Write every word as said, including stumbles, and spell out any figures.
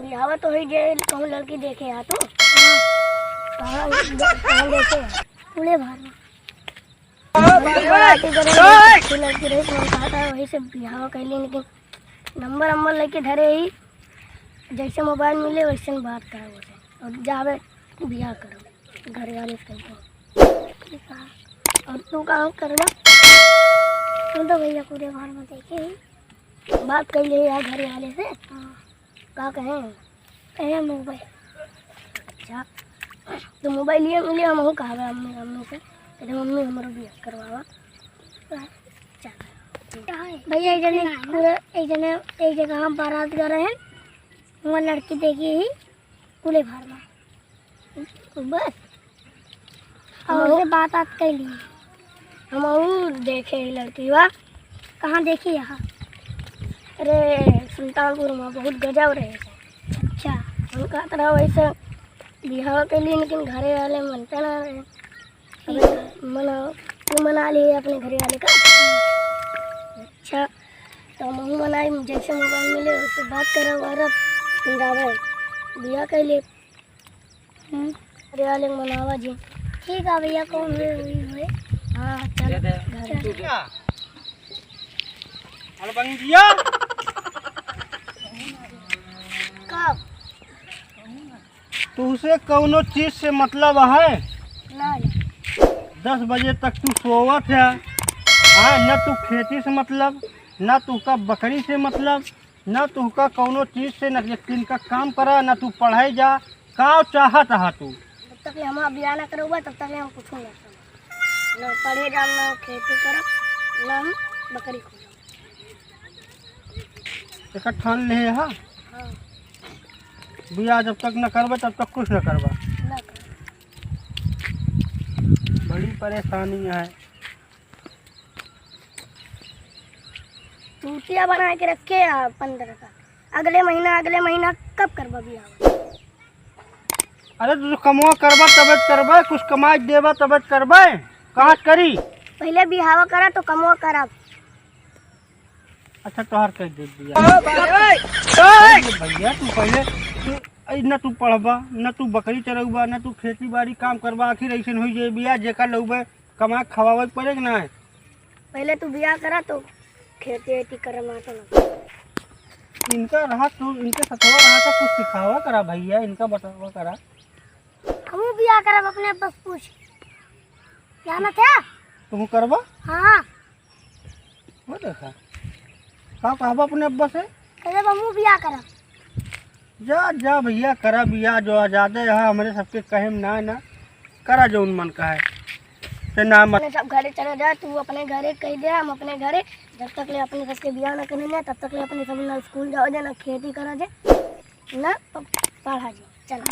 बिहावा तो होई जे कहूँ लड़की देखे आ तू। हाँ। कहाँ दे-, कहाँ देखे आ? पूरे भार में। लड़की करे, लड़की रही, तो हम कहता है वही से बिहावा कैली, लेकिन नंबर अम्बर लेके धरे ही, जैसे मोबाइल मिले वैसे बात करा उसे। और जावे बियाह करो, घर वाले से कहो। ठीक है। और तू कहाँ करबा? हम तो भैया पूरे भार में देखे ही। बात कर ले यार घर वाले से। हाँ। का कहें? कहे मोबाइल। अच्छा, तो मोबाइल लिए मिले, हम कहबे अम्मी, अम्मी से, कहते, "मम्मी, हमरो बियाह करवावा।" भैया, एक जने पूरा, एक जने, एक जगह हम बारात गए रहे, वहाँ लड़की देखी ही, पूरे भर में। बस। और हमहू से बात आत कैली। हमहू देखे ही लड़की बा। कहाँ देखी यहाँ? अरे, सुल्तानपुर में बहुत गजब रहे। अच्छा। हम कहत रहा वैसे बिहाव कैली, लेकिन घरे वाले मनते ना रहे। अबे मना, तू मना लिए अपने घरे वाले का। अच्छा, तो हमहू मनाई, जैसे मोबाइल मिले उससे बात करब और फिर जाबे बियाह कैले। हम्म। अरे, आले मनावा जी। ठीक है भैया, कौन हुए, हुई हुए। हाँ, चल। दे दे। घर। चल। अरे, बंगिया। कब? तुहसे कौनो चीज से मतलब है? ना, ना। दस बजे तक तू सोवत है। हाँ, न तू खेती से मतलब, न तू का बकरी से मतलब, ना तुहका कौनो चीज से, ना एक दिन का काम करा, ना तू पढ़े जा, का चाहत हा तू? जब तक ले हमार बियाह ना करउबा, तब तक ले हम कुछ ना करब। ना पढ़े जाम, ना खेती करब, ना हम बकरी खोलब। एक ठान ले हा? हाँ। बियाह जब तक ना करबे, तब तक कुछ ना करबा। ना करब। बड़ी परेशानी है। चूतिया बना के रखे है पंद्रह का। अगले महीना, अगले महीना कब करबा बियाह? अरे, तू कमवा करबा, तबे त करबा, कुछ कमाई देबा, तबे त करबा। कहाँ से करी? पहले बिहावा करा, तो कमवा करब। अच्छा, तोहार कह दे दिया। अरे भैया, तू पहले, तू, ऐ, न तू पढ़बा, न तू बकरी चरउबा, न तू खेती बाड़ी काम करबा, आखिर ऐसन होई जाई बियाह, जेका लउबे कमा के खवावे के पड़े कि ना? पहले तू बियाह करा तो खेती वेती करे मातो ना। इनका रहा तू, इनके सथवा रहा तो कुछ सिखावा करा भैया, इनका बतावा करा। हमहू बियाह करब अपने अब्बा से पूछ। जानत है? तू करबा? हाँ। वो देखा। का कहबा अपने अब्बा से? कहबे हमहू बियाह करब। जा, जा भैया, करा बियाह, जो आजादे है, हमरे सबके कहे में ना, ना, करा जौन मन कहे। ते ना मत अपने सब घरे चले जा, तू अपने घरे कह दे, हम अपने घरे, जब तक ले अपने सबके बियाह ना करे ना, तब तक ले अपने सब ना स्कूल जाओ जा, ना खेती करा जा, ना प-, पढ़ा जा। चल।